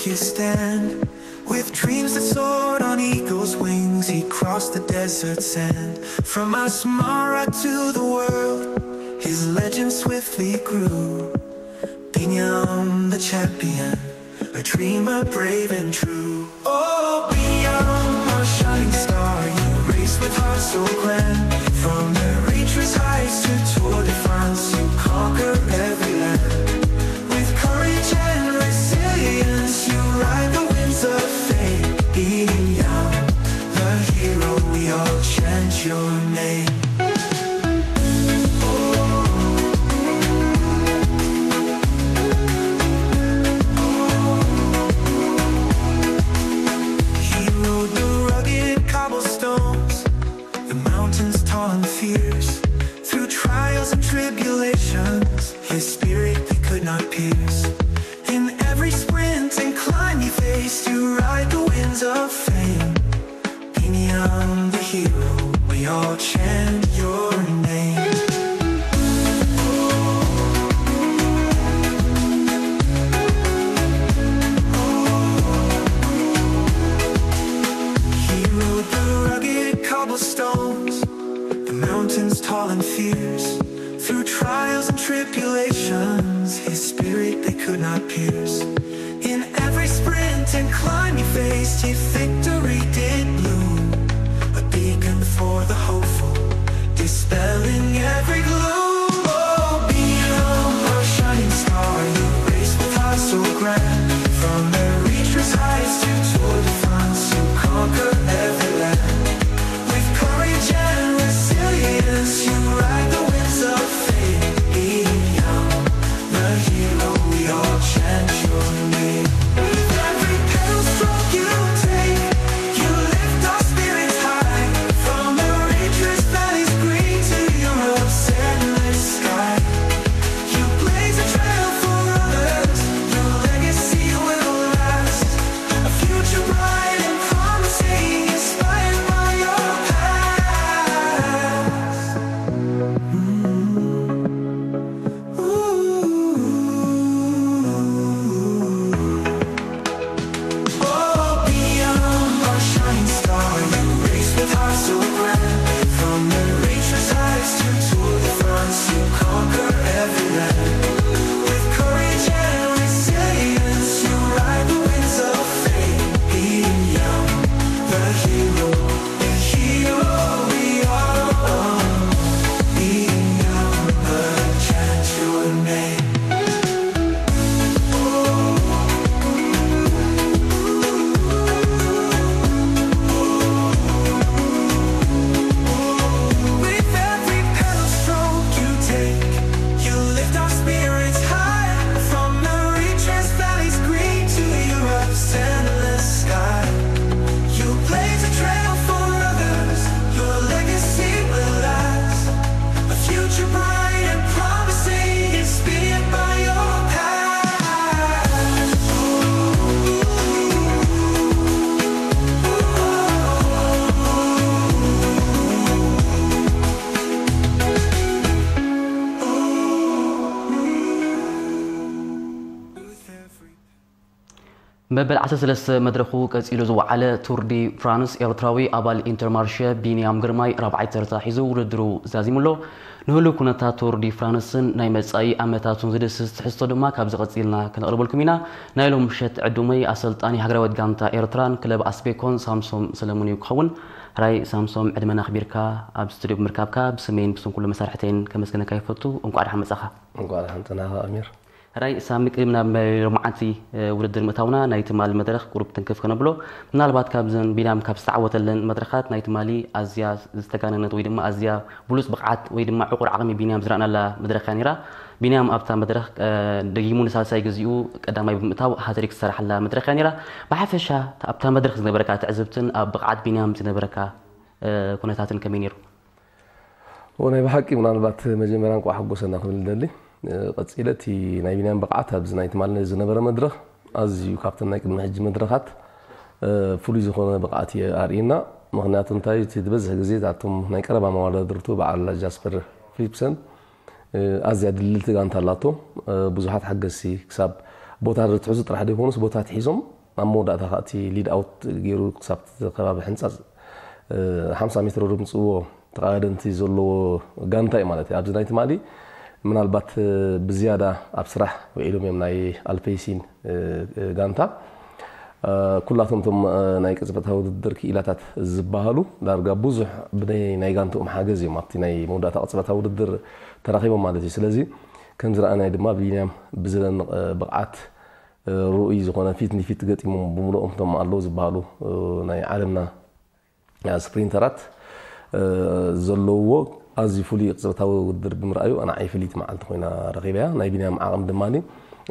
He stand with dreams that soared on eagle's wings. He crossed the desert sand from Asmara to the world. His legend swiftly grew. Binyam the champion, a dreamer brave and true. Oh, Binyam, our shining star, you race with hearts so grand. From the Eritrea's heights to Tour de France, you conquer every land. With courage and resilience, you ride the winds of fame. Binyam, the hero, we all chant your name. He rode the rugged cobblestones, the mountains tall and fierce. Through trials and tribulations, his spirit they could not pierce. In every sprint and climb he faced, you ride the winds of fame. Binyam the hero, we all chant your name. He rode the rugged cobblestones, the mountains tall and fierce. Through trials and tribulations, his spirit they could not pierce. In every sprint and climb he faced, his victory did bloom. A beacon for the hopeful, dispelling every gloom. Oh, Binyam, our shining star, you race with hearts so grand. From the Eritrea's heights to Tour de France, you conquer every land. With courage and resilience, you ride the winds of fame. Binyam, the hero, we all chant your name. With every pedal stroke you take, you lift our spirits high. From Eritrea's valleys green to Europe's endless sky, you blaze a trail for others. Your legacy will last. A future bright and promising, inspired by your past. Ooh. Oh, Binyam, our shining star, you race with hearts so grand. From the Eritrea's heights to Tour de France, you conquer every land. With courage and resilience, you ride the winds of fame. Binyam, the hero, the hero we all are. Binyam, the chant your name. With every pedal stroke you take, you lift our spirits high. From the Eritrea's valleys green to Europe's endless sky, you blaze a trail for others. Your legacy will last. A future bright and promising, inspired by your past. መበል ዓሰርተ ሰለስተ መድረኹ ቀጺሉ ዝወዓለ ቱር ዲ ፍራንስ፣ ኤርትራዊ ኣባል ኢንተርማርሸ ቢንያም ግርማይ ራብዓይ ተርታ ሒዙ ውድድሩ ዛዚሙ ኣሎ። ንህሉው ኩነታት ቱር ዲ ፍራንስን ናይ መጻኢ ኣመታቱን ዝድስስ ትሕዝቶ ድማ ካብዚ ቀጺልና ከነቕርበልኩም ኢና። ናይ ሎም ምሸት ዕዱመይ ኣሰልጣኒ ሃገራዊት ጋንታ ኤርትራን ክለብ ኣስቤኮን ሳምሶም ሰለሙን እዩ ክኸውን። ሕራይ ሳምሶም፣ ዕድመና ኣኽቢርካ ኣብ ስቱድዮ ብምርካብካ ብስመይን ብስም ኩሉ መሳርሕተይን ከመስግነካ ይፈቱ። እንቋዕ ደሓን መጻኻ። እንቋዕ ደሓን ጸናኻ ኣሚር። ሕራይ ሳሚ፣ ቅድሚ ናብ ሎማዓንቲ ውድድር ምእታውና ናይ ትማሊ መድረኽ ቁሩብ ትንክፍ ከነብሎ። ምናልባት ካብዘን ቢንያም ካብ ዝተዓወተለን መድረኻት ናይ ትማሊ ኣዝያ ዝተጋነነት ወይ ድማ ኣዝያ ብሉጽ ብቕዓት ወይ ድማ ዕቑር ዓቕሚ ቢንያም ዝረኣናላ መድረኽ እያ ነይራ። ቢንያም ኣብታ መድረኽ ደጊሙ ንሳልሳይ ግዚኡ ቀዳማይ ብምእታው ሃትሪክ ዝሰራሓላ መድረኽ እያ ነይራ። ብሓፈሻ ኣብታ መድረኽ ዝነበረካ ትዕዝብትን ኣብ ብቕዓት ቢንያም ዝነበረካ ኩነታትን ከመይ ነይሩ? ናይ ብሓቂ ምናልባት መጀመርያ እንኳዕ ሓጎሰና ክብል ደሊ። ቀፂለ እቲ ናይ ቢንያም ብቕዓት ኣብዚ ናይ ትማሊ ዝነበረ መድረኽ ኣዝዩ ካብተን ናይ ቅድሚ ሕጂ መድረኻት ፍሉይ ዝኾነ ብቕዓት እዩ ኣርእየና። ምክንያቱ እንታይ እቲ ዝበዝሕ ግዜ ኣቶም ናይ ቀረባ መዋዳድርቱ በዓል ጃስፐር ፊሊፕሰን ኣዝያ ድልልቲ ጋንታ ኣላቶ። ብዙሓት ሓገዝቲ ክሳብ ቦታ ርትሕዙ ጥራሕ ዘይኮኑስ ቦታ ትሒዞም ኣብ መወዳእታ ከዓ እቲ ሊድ ኣውት ገይሩ ክሳብ እቲ ከባቢ ሕንፃፅ ሓምሳ ሜትሮ ርምፅዎ ተቓዳደምቲ ዘለዎ ጋንታ እዩ ማለት እዩ። ኣብዚ ናይ ትማሊ ምናልባት ብዝያዳ ኣብ ስራሕ ውዒሎም እዮም ናይ ኣልፔሲን ጋንታ። ኩላቶም እቶም ናይ ቅጽበታዊ ውድድር ክኢላታት ዝበሃሉ ዳርጋ ብዙሕ ብናይ ናይ ጋንትኦም ሓገዝ እዮም ኣብቲ ናይ መወዳእታ ቅጽበታዊ ውድድር ተራኺቦም ማለት እዩ። ስለዚ ከም ዝረኣናይ ድማ ቢንያም ብዝደንቕ ብቕዓት ርኡይ ዝኾነ ፊት ንፊት ገጢሞም ብምልኦም እቶም ኣለዉ ዝበሃሉ ናይ ዓለምና ስፕሪንተራት ዘለውዎ ኣዝዩ ፍሉይ ቅጽበታዊ ውድድር ብምርኣዩ ኣነ ዓይ ፍልይቲ መዓልቲ ኮይና ረኺበያ። ናይ ቢንያም ዓቕሚ ድማ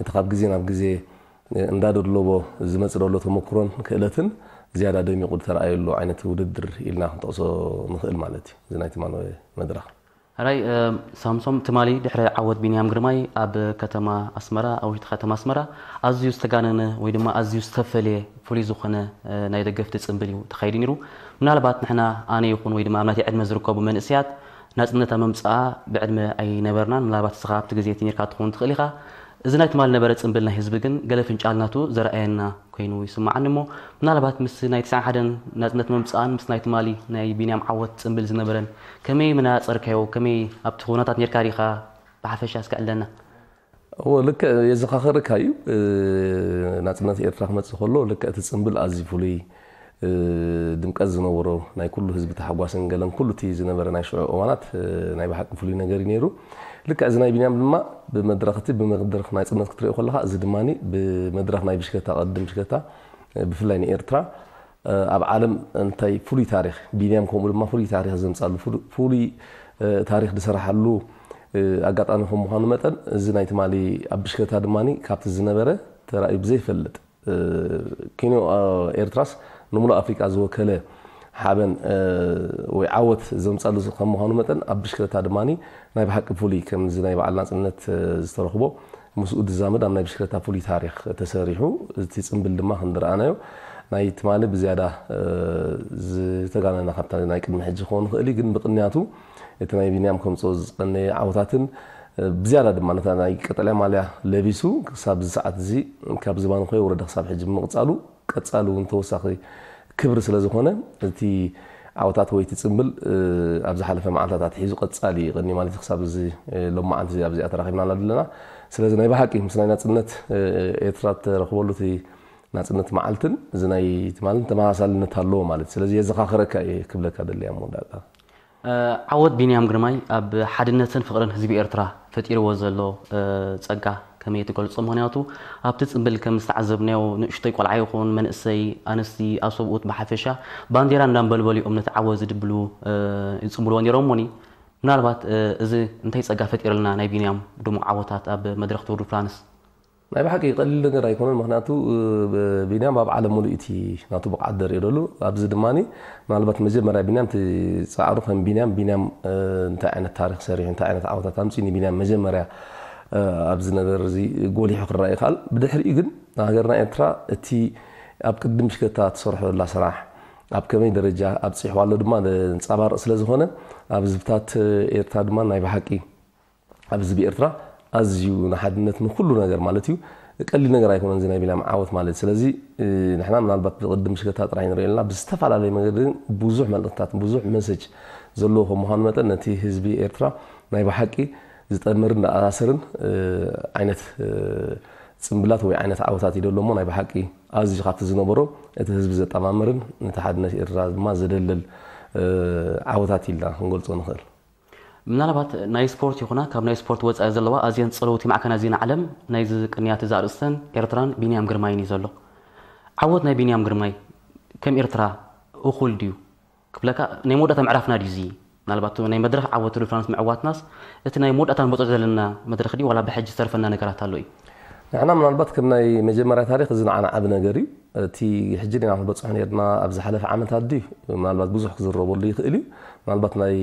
እቲ ካብ ግዜ ናብ ግዜ እንዳደለቦ ዝመጽእ ዘሎ ተመክሮን ክእለትን ዝያዳ ደሚቑ ዝተረኣየሉ ዓይነት ውድድር ኢልና ክንጠቕሶ ንኽእል ማለት እዩ። እዚ ናይ ትማሊ መድረኽ። ሕራይ ሳምሶም፣ ትማሊ ድሕሪ ዓወት ቢንያም ግርማይ ኣብ ከተማ ኣስመራ፣ ኣብ ውሽጢ ከተማ ኣስመራ ኣዝዩ ዝተጋነነ ወይ ድማ ኣዝዩ ዝተፈለየ ፍሉይ ዝኾነ ናይ ደገፍቲ ጽምብል እዩ ተኻይዱ ነይሩ። ምናልባት ንሕና ኣነ ይኹን ወይ ድማ ኣብ ናተይ ዕድመ ዝርከቡ መንእሰያት ናጽነት ኣብ ምምጻኣ ብዕድመ ኣይነበርናን። ምናልባት እስኻ ኣብቲ ግዜ እቲ ነርካ ትኸውን ትኽእል ኢኻ። እዚ ናይ ትማሊ ነበረ ጽምብል ናይ ህዝቢ ግን ገለ ፍንጫል ናቱ ዘርኣየና ኮይኑ ይስምዓኒ እሞ ምናልባት ምስ ናይ ትስዓን ሓደን ናጽነት ምምጻእን ምስ ናይ ትማሊ ናይ ቢንያም ዓወት ጽምብል ዝነበረን ከመይ ምናጸርካዮ? ከመይ ኣብቲ ኩነታት ነርካ ዲኻ? ብሓፈሻ እስከ ዕለና። እወ ልክዕ የዘኻኽረካ እዩ። ናጽነት ኤርትራ ክመጽእ ከሎ ልክዕ እቲ ጽምብል ኣዝዩ ፍሉይ ድምቀት ዝነበሮ ናይ ኩሉ ህዝቢ ተሓጓስን ገለን ኩሉ እቲ ዝነበረ ናይ ሽዑ እዋናት ናይ ብሓቂ ፍሉይ ነገር እዩ ነይሩ። ልክዕ እዚ ናይ ቢንያም ድማ ብመድረኽ እቲ ብመድረኽ ናይ ጽነት ክትሪኦ ከለኻ እዚ ድማ ብመድረኽ ናይ ብሽከታ ቅድም ብሽከታ ብፍላይ ንኤርትራ ኣብ ዓለም እንታይ ፍሉይ ታሪኽ ቢንያም ከምኡ ድማ ፍሉይ ታሪኽ ዘምጻሉ ፍሉይ ታሪኽ ዝሰራሓሉ ኣጋጣሚ ከም ምዃኑ መጠን እዚ ናይ ትማሊ ኣብ ብሽከታ ድማ ካብቲ ዝነበረ ተራእዩ ብዘይፈልጥ ኪኖ ኤርትራስ ንሙሉእ ኣፍሪቃ ዝወከለ ሓበን ወይ ዓወት ዘምጻሉ ከም ምዃኑ መጠን ኣብ ብሽክለታ ድማ ናይ ብሓቂ ፍሉይ ከምዚ ናይ በዓል ናጽነት ዝተረኽቦ ምስኡ ዝዛመድ ኣብ ናይ ብሽክለታ ፍሉይ ታሪኽ ተሰሪሑ እቲ ጽምብል ድማ ክንድረኣናዮ ናይ ትማሊ ብዝያዳ ዝተጋነነ ካብታ ናይ ቅድሚ ሕጂ ክኸውን ይኽእል እዩ ግን ብቕንያቱ እቲ ናይ ቢንያም ከምፅኦ ዝቐነየ ዓወታትን ብዝያዳ ድማ ነታ ናይ ቀጠልያ ማልያ ለቢሱ ክሳብ እዚ ሰዓት እዚ ካብ ዝባኑ ከይወረደ ክሳብ ሕጂ ብምቕፃሉ ቀፃሊ እውን ተወሳኺ ክብሪ ስለ ዝኾነ እቲ ዓወታት ወይ እቲ ፅምብል ኣብ ዝሓለፈ መዓልታት ኣትሒዙ ቀፃሊ ይቐኒ ማለት እዩ ክሳብ እዚ ሎማዓንቲ ኣብዚኣ ተራኺብናላ ዘለና ስለዚ ናይ ብሓቂ ምስ ናይ ናፅነት ኤርትራ ተረኽበሉ እቲ ናፅነት መዓልትን እዚ ናይ ትማልን ተመሳሳልነት ኣለዎ ማለት ስለዚ የዘኻኽረካ እየ ክብለካ ደለያ መወዳእታ ዓወት ቢንያም ግርማይ ኣብ ሓድነትን ፍቕርን ህዝቢ ኤርትራ ፈጢርዎ ዘሎ ጸጋ ከመይ ትገልጾ? ምኽንያቱ ኣብቲ ጽምብል ከም ዝተዓዘብናዮ ንእሽቶይ ቆልዓ ይኹን መንእሰይ፣ ኣንስቲ፣ ኣብ ሰብኡት ብሓፈሻ ባንዴራ እንዳንበልበሉ እዮም ነቲ ዓወት ዝድብሉ ይጽምብልዎ ነይሮም እሞኒ ምናልባት እዚ እንታይ ጸጋ ፈጢርልና ናይ ቢንያም ድሙቕ ዓወታት ኣብ መድረኽ ቱር ዱ ፍራንስ? ናይ ብሓቂ ቀሊል ነገር ኣይኮነን ምክንያቱ ቢንያም ኣብ ዓለም ሙሉእ እቲ ናቱ ብቕዓት ደሪኡ ደሉ ኣብዚ ድማ ምናልባት መጀመርያ ቢንያም እቲ ፃዕሩ ከም ቢንያም ቢንያም እንታይ ዓይነት ታሪክ ሰሪሑ እንታይ ዓይነት ዓወታት ኣምፅኡ ንቢንያም መጀመርያ ኣብዚ ነገር እዚ ጎሊሑ ክረኣ ይኽኣል ብድሕሪኡ ግን ሃገርና ኤርትራ እቲ ኣብ ቅድም ሽከታ ትሰርሖ ዘላ ስራሕ ኣብ ከመይ ደረጃ ኣብፂሕዋ ኣሎ ድማ ዘንፀባርቕ ስለ ዝኾነ ኣብ ህዝብታት ኤርትራ ድማ ናይ ብሓቂ ኣብዚ ብኤርትራ ኣዝዩ ንሓድነት ንኩሉ ነገር ማለት እዩ ቀሊል ነገር ኣይኮነን እዚ ናይ ቢንያም ዓወት ማለት ስለዚ ንሕና ምናልባት ብቅድም ሽገታ ጥራሕ ንሪኦ ኣለና ብዝተፈላለየ መገዲ ብዙሕ መልእክትታት ብዙሕ መሰጅ ዘለዎ ከም ምዃኑ መጠን ነቲ ህዝቢ ኤርትራ ናይ ብሓቂ ዝጠምርን ዝኣሳስርን ዓይነት ፅምብላት ወይ ዓይነት ዓወታት እዩ ደሎ እሞ ናይ ብሓቂ ኣዝዩ ካብቲ ዝነበሮ እቲ ህዝቢ ዘጠማምርን ነቲ ሓድነት ኤርትራ ድማ ዘደልል ዓወታት ኢልና ክንገልፆ ንኽእል ምናልባት ናይ ስፖርት ይኹና ካብ ናይ ስፖርት ወፃኢ ዘለዋ ኣዝየን ፀለውቲ ማዕከናት ዜና ዓለም ናይዚ ቅንያት እዚ ኣርእስተን ኤርትራን ቢንያም ግርማይን እዩ ዘሎ። ዓወት ናይ ቢንያም ግርማይ ከም ኤርትራ እኹል ድዩ ክብለካ ናይ መወዳእታ ምዕራፍና ድዩ እዚ ምናልባት ናይ መድረኽ ዓወት ቱር ደ ፍራንስ ምዕዋትናስ እቲ ናይ መወዳእታ ንበፅዖ ዘለና መድረኽ ድዩ ዋላ ብሕጂ ዝተርፈና ነገራት ኣሎ እዩ? ንሕና ምናልባት ከም ናይ መጀመርያ ታሪክ እዚ ንዓና ዓቢ ነገር እዩ። እቲ ሕጂ ዲና ክንበፅሖ ነርና ኣብ ዝሓለፈ ዓመታት ድዩ ምናልባት ብዙሕ ክዝረበሉ ይኽእል እዩ። ምናልባት ናይ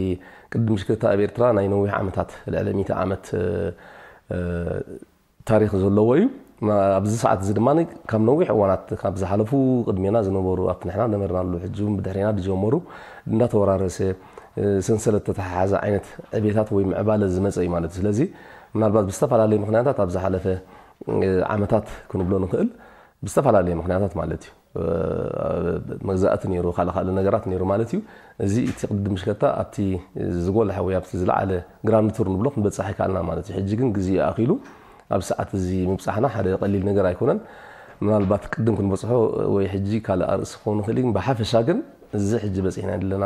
ቅድም ሽክታ ኣብ ኤርትራ ናይ ነዊሕ ዓመታት ልዕሊ ሚእቲ ዓመት ታሪክ ዘለዎ እዩ። ኣብዚ ሰዓት እዚ ድማ ካብ ነዊሕ እዋናት ካብ ዝሓለፉ ቅድሜና ዝነበሩ ኣብቲ ንሕና ነበርናሉ ሕጂ እውን ብድሕሬና ዝጀመሩ እንዳተወራረሰ ሰንሰለት ተተሓሓዘ ዓይነት ዕቤታት ወይ ምዕባለ ዝመፀ እዩ ማለት እዩ። ስለዚ ምናልባት ብዝተፈላለየ ምክንያታት ኣብ ዝሓለፈ ዓመታት ክንብሎ ንኽእል ብዝተፈላለየ ምኽንያታት ማለት እዩ። መግዛእቲ ነይሩ፣ ካልእ ካልእ ነገራት ነይሩ ማለት እዩ። እዚ እቲ ቅድድም ሽከታ ኣብቲ ዝጎልሐ ወይ ኣብቲ ዝለዓለ ግራንድ ቱር ንብሎ ክንበፅሕ ኣይከኣልና ማለት እዩ። ሕጂ ግን ግዜ ኣኺሉ ኣብ ሰዓት እዚ ምብፃሕና ሓደ ቀሊል ነገር ኣይኮነን። ምናልባት ቅድም ክንበፅሖ ወይ ሕጂ ካልእ ኣርእሲ ክኸውን ይኽእል እዩ። ብሓፈሻ ግን እዚ ሕጂ በፂሕና ዘለና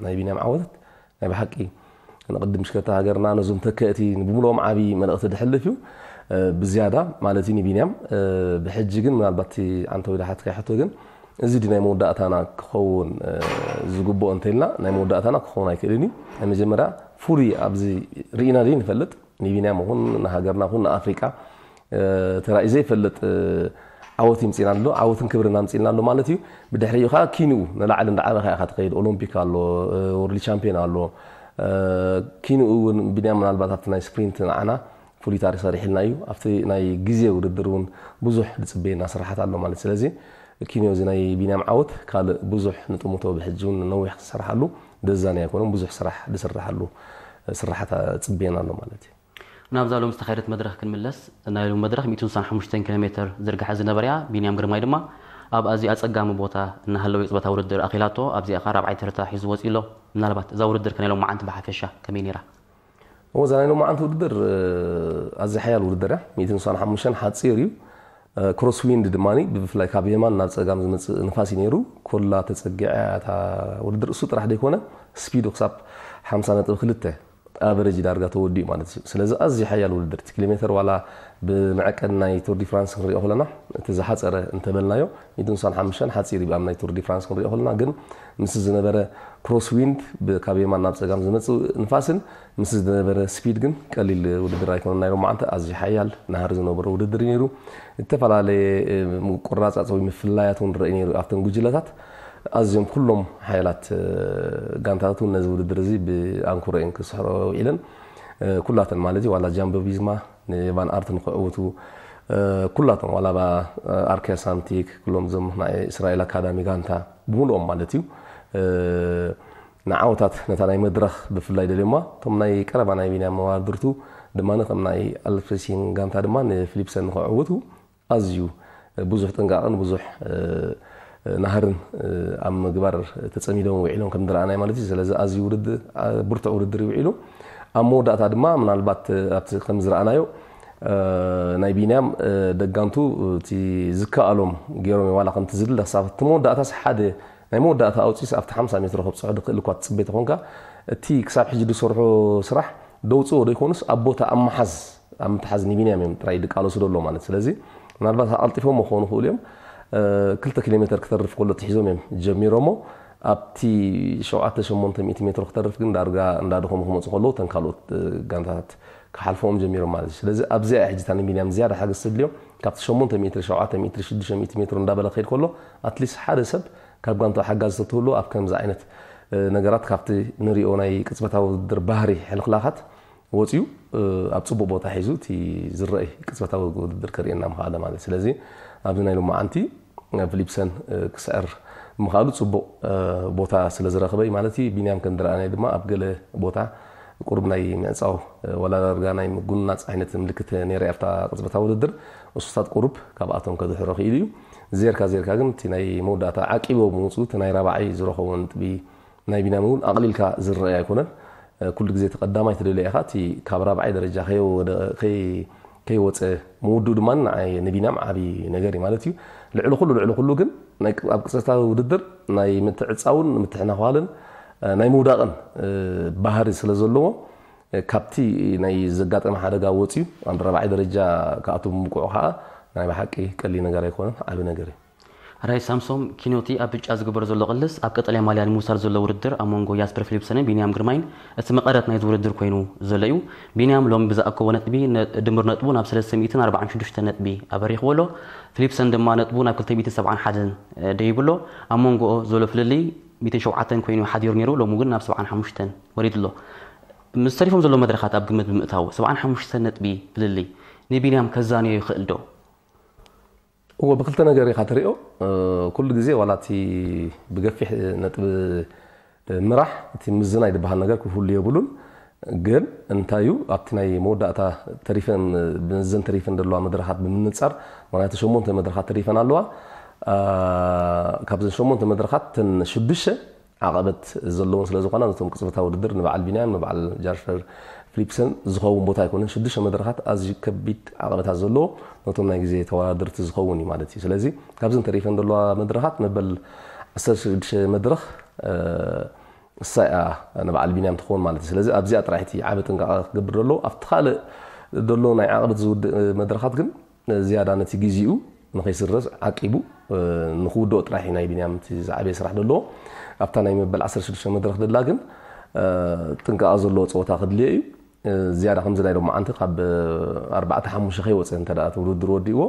ናይ ቢንያም ዓወታት ናይ ብሓቂ ንቅድም ሽከታ ሃገርና ነዞም ተከእቲ ብሙሉኦም ዓቢ መልእኽቲ ድሕልፍ እዩ። ብዝያዳ ማለት እዩ ንቢንያም ብሕጂ ግን ምናልባት ኣንተ ወይ ሓትካ ሕቶ ግን እዚ ናይ መወዳእታና ክኸውን ዝግብኦ እንተልና ናይ መወዳእታና ክኸውን ኣይክእልን እዩ። ናይ መጀመርያ ፍሉይ ኣብዚ ርኢና ደይ ንፈልጥ ንቢንያም ኹን ንሃገርና ኹን ንኣፍሪቃ ተራእዩ ዘይፈልጥ ዓወት ይምፅና ኣሎ፣ ዓወትን ክብርን ኣምፅልና ኣሎ ማለት እዩ። ብድሕሪኡ ከዓ ኪንኡ ንላዕሊ እንዳዓበኻ ኢኻ ትኸይድ። ኦሎምፒክ ኣሎ፣ ወርልድ ቻምፒዮን ኣሎ። ኪንኡ እውን ቢንያም ምናልባት ኣብቲ ናይ ስፕሪንት ንዓና ፍሉይ ታሪክ ሰሪሕልና እዩ። ኣብቲ ናይ ግዜ ውድድር እውን ብዙሕ ዝፅበየና ስራሓት ኣሎ ማለት። ስለዚ ኪንዮ እዚ ናይ ቢንያም ዓወት ካልእ ብዙሕ ንጥምቶ ብሕጂ እውን ነዊሕ ክሰርሓሉ ደዛኒ ኣይኮነን። ብዙሕ ስራሕ ዝስርሓሉ ስራሓት ፅበየና ኣሎ ማለት እዩ። ናብዛ ሎም ዝተኻየደት መድረኽ ክንምለስ፣ ናይ ሎም መድረኽ ሚእትን ሓሙሽተን ኪሎ ሜትር ዝርግሐ ዝነበርያ ቢንያም ግርማይ ድማ ኣብ ኣዝዩ ኣጸጋሚ ቦታ እናሃለወ የጽበታ ውድድር ኣኺላቶ ኣብዚኣ ኸኣ ራብዓይ ተርታ ሒዙ ወጺኡ ኣሎ። ምናልባት እዛ ውድድር ከ ናይ ሎም መዓንቲ ብሓፈሻ ከመይ ነይራ? እወ እዛ ናይ ሎም መዓንቲ ውድድር ኣዝያ ሓያል ውድድር እያ። ሚእትን ሓሙሽተን ሓጺር እዩ። ክሮስ ዊንድ ድማ ብፍላይ ካብ የማን ናብ ጸጋም ዝመጽእ ንፋስ እዩ ነይሩ። ኮላ ተጸጊዓ እታ ውድድር እሱ ጥራሕ ዘይኮነ ስፒዱ ክሳብ ሓምሳ ነጥቢ ክልተ ኣቨሬጅ ዳርጋ ተወዲኡ ማለት እዩ። ስለዚ ኣዝዩ ሓያል ውድድር እቲ ኪሎ ሜትር ዋላ ብመዐቀኒ ናይ ቱር ዲ ፍራንስ ክንሪኦ ከለና እቲ ዝሓፀረ እንተበልናዮ ሚእትን ሓሙሽተን ሓፂር እዩ ኣብ ናይ ቱር ዲ ፍራንስ ክንሪኦ ከለና ግን ምስ ዝነበረ ክሮስ ዊንድ ካብ የማን ናብ ፀጋም ዝመፅእ ንፋስን ምስ ዝነበረ ስፒድ ግን ቀሊል ውድድር ኣይኮነን። ናይ ሎማዓንቲ ኣዝዩ ሓያል ናህሪ ዝነበሮ ውድድር እዩ ነይሩ። ዝተፈላለየ ቁራፃፅ ወይ ምፍላያት እውን ረኢ ነይሩ ኣብተን ጉጅለታት ኣዝዮም ኩሎም ሓያላት ጋንታታት እውን ነዚ ውድድር እዚ ብኣንኩሮ እየን ክስሕሮ ውዒለን። ኩላተን ማለት እዩ ዋላ ጃምቦ ቪዝማ ንቫን ኣርት ንክዕውቱ ኩላቶም ዋላ ኣርኪያ ሳምቲክ ኩሎም እዞም ናይ እስራኤል ኣካዳሚ ጋንታ ብምልኦም ማለት እዩ ንዓወታት ነታ ናይ መድረኽ ብፍላይ ደልዮማ እቶም ናይ ቀረባ ናይ ቢንያም መዋድርቱ ድማ ከም ናይ ኣልፍሬሲን ጋንታ ድማ ንፊሊፕሰን ንክዕውቱ ኣዝዩ ብዙሕ ጥንቃቐን ብዙ ናህርን ኣብ ምግባር ተፀሚዶም ውዒሎም ከም ዝረኣናይ ማለት እዩ። ስለዚ ኣዝዩ ውድድር ብርቱዕ ውድድር እዩ ውዒሉ። ኣብ መወዳእታ ድማ ምናልባት ኣብቲ ከም ዝረኣናዮ ናይ ቢንያም ደጋንቱ እቲ ዝከኣሎም ገይሮም ዋላ ከምቲ ዝድለ ክሳብ እቲ መወዳእታስ ሓደ ናይ መወዳእታ ኣውፂስ ኣብቲ ሓምሳ ሜትሮ ከብፅሖ ድክእል እኳ ትፅበ ተኾንካ እቲ ክሳብ ሕጂ ዝሰርሖ ስራሕ ደውፅኦ ዶ ይኮኑስ ኣብ ቦታ ኣብ መሓዝ ኣብ ምትሓዝ ንቢንያም እዮም ጥራይ ድቃለሱ ደሎ ማለት ስለዚ ምናልባት ኣቀልጢፎም ክኾኑ ክእሉ እዮም ክልተ ኪሎ ሜትር ክተርፍ ከሎ ትሒዞም እዮም ጀሚሮሞ ኣብቲ ሸውዓተ ሸሞንተ ሚእቲ ሜትሮ ክተርፍ ግን ዳርጋ እንዳደኸሙ ክመፁ ከለዉ ተን ካልኦት ጋንታታት ክሓልፎም ጀሚሮም ማለት እዩ ስለዚ ኣብዚኣ ሕጂ እታ ንቢንያም ዝያዳ ሓገዝ ተድልዮም ካብቲ ሸሞንተ ሚእትሪ ሸውዓተ ሚእትሪ ሽዱሽተ ሚእቲ ሜትሮ እንዳበለ ክኸይድ ከሎ ኣትሊስት ሓደ ሰብ ካብ ጋንታኡ ሓጋዚ ተትህሉ ኣብ ከምዚ ዓይነት ነገራት ካብቲ ንሪኦ ናይ ቅፅበታዊ ውድድር ባህሪ ሕልኽላኻት ወፂኡ ኣብ ፅቡቅ ቦታ ሒዙ እቲ ዝረአይ ቅፅበታዊ ውድድር ከርእየና ምኽኣለ ማለት ስለዚ ኣብዚ ናይ ሎማዓንቲ ፊሊፕሰን ክስዕር ምኽኣሉ ፅቡቅ ቦታ ስለ ዝረኽበ ማለት እዩ ቢንያም ከም ዝረኣናይ ድማ ኣብ ገለ ቦታ ቁሩብ ናይ ምዕፃው ወላ ዳርጋ ናይ ምጉናፅ ዓይነት ምልክት ነይረ ኣብታ ቅፅበታዊ ውድድር እሱታት ቁሩብ ካብኣቶም ከድሕሮ ክኢሉ እዩ ዜርካ ዜርካ ግን እቲ ናይ መወዳእታ ዓቂቦ ምውፅኡ እቲ ናይ ራብዓይ ዝረኸቦ ነጥቢ ናይ ቢንያም እውን ኣቕሊልካ ዝረአ ኣይኮነን። ኩሉ ግዜ እቲ ቀዳማይ ትደልዮ ኢኻ እቲ ካብ ራብዓይ ደረጃ ከይወፀ ምውድኡ ድማ ንዓይ ንቢንያም ዓብዪ ነገር እዩ ማለት እዩ። ልዕሊ ኩሉ ልዕሊ ኩሉ ግን ኣብ ቅፅበታዊ ውድድር ናይ ምትዕፃውን ምትሕናኳልን ናይ ምውዳቕን ባህሪ ስለ ዘለዎ ካብቲ ናይ ዘጋጠመ ሓደጋ ወፅዩ ኣብ ራብዓይ ደረጃ ክኣቱ ምብቅዑ ከዓ ናይ ብሓቂ ቀሊል ነገር ኣይኮነን፣ ዓቢ ነገር እዩ። ራይ ሳምሶም ኪኖቲ ኣብ ብጫ ዝግበር ዘሎ ቅልስ ኣብ ቀጠልያ ማልያ ንምውሳድ ዘሎ ውድድር ኣብ መንጎ ያስፐር ፊሊፕሰንን ቢንያም ግርማይን እቲ መቐረት ናይዚ ውድድር ኮይኑ ዘሎ እዩ። ቢንያም ሎሚ ብዝኣከቦ ነጥቢ ድምር ነጥቡ ናብ ሰለስተ ሚእትን ኣርባዓን ሽዱሽተን ነጥቢ ኣበሪኽዎ ኣሎ። ፊሊፕሰን ድማ ነጥቡ ናብ ክልተ ሚእትን ሰብዓን ሓደን ደይቡ ኣሎ። ኣብ መንጎኦ ዘሎ ፍልልይ ሚእትን ሸውዓተን ኮይኑ ሓዲሩ ነይሩ፣ ሎሚ ግን ናብ ሰብዓን ሓሙሽተን ወሪዱ ኣሎ። ምስ ተሪፎም ዘሎ መድረኻት ኣብ ግምት ብምእታው ሰብዓን ሓሙሽተን ነጥቢ ፍልልይ ንቢንያም ከዛንዮ ይኽእል ዶ? እወ ብክልተ ነገር ኢኻ ትሪኦ ኩሉ ግዜ ዋላ እቲ ብገፊሕ ነጥቢ ምራሕ እቲ ምዝናይ ዝበሃል ነገር ክህሉ የብሉን ግን እንታይ እዩ ኣብቲ ናይ መወዳእታ ተሪፈን ብዘን ተሪፈን ዘለዋ መድረኻት ብምንጻር፣ ምክንያቱ ሸሞንተ መድረኻት ተሪፈን ኣለዋ። ካብዘን ሸሞንተ መድረኻት ተን ሽዱሽተ ዓቐበት ዘለዎን ስለ ዝኾና፣ ነቶም ቅጽበታዊ ውድድር ንበዓል ቢንያም፣ ንበዓል ጃሽፐር ፊሊፕሰን ዝኸውን ቦታ ኣይኮነን። ሽዱሽተ መድረኻት ኣዝዩ ከቢድ ዓቐበታት ዘለዎ፣ ነቶም ናይ ግዜ ተወዳደርቲ ዝኸውን እዩ ማለት እዩ። ስለዚ ካብዘን ተሪፈን ዘለዋ መድረኻት መበል ዓሰርተ ሽዱሽተ መድረኽ እሳ እያ ንበዓል ቢንያም ትኸውን ማለት እዩ። ስለዚ ኣብዚኣ ጥራሕ እቲ ዓቢ ጥንቃቐ ክገብር ደሎ። ኣብቲ ካልእ ደሎ ናይ ዓቐበት ዝውድእ መድረኻት ግን ዝያዳ ነቲ ግዜኡ ንኸይስረዝ ዓቂቡ ንክውድኦ ጥራሕ እዩ ናይ ቢንያም እቲ ዝዓበየ ስራሕ ደሎ። ኣብታ ናይ መበል ዓሰርተ ሽዱሽተ መድረኽ ደላ ግን ጥንቃቐ ዘለዎ ፀወታ ክድልዮ እዩ። ዝያዳ ከምዚ ናይ ሎማዓንቲ ካብ ኣርባዕተ ሓሙሽተ ከይወፀ እንተ እቲ ውድድር ወዲእዎ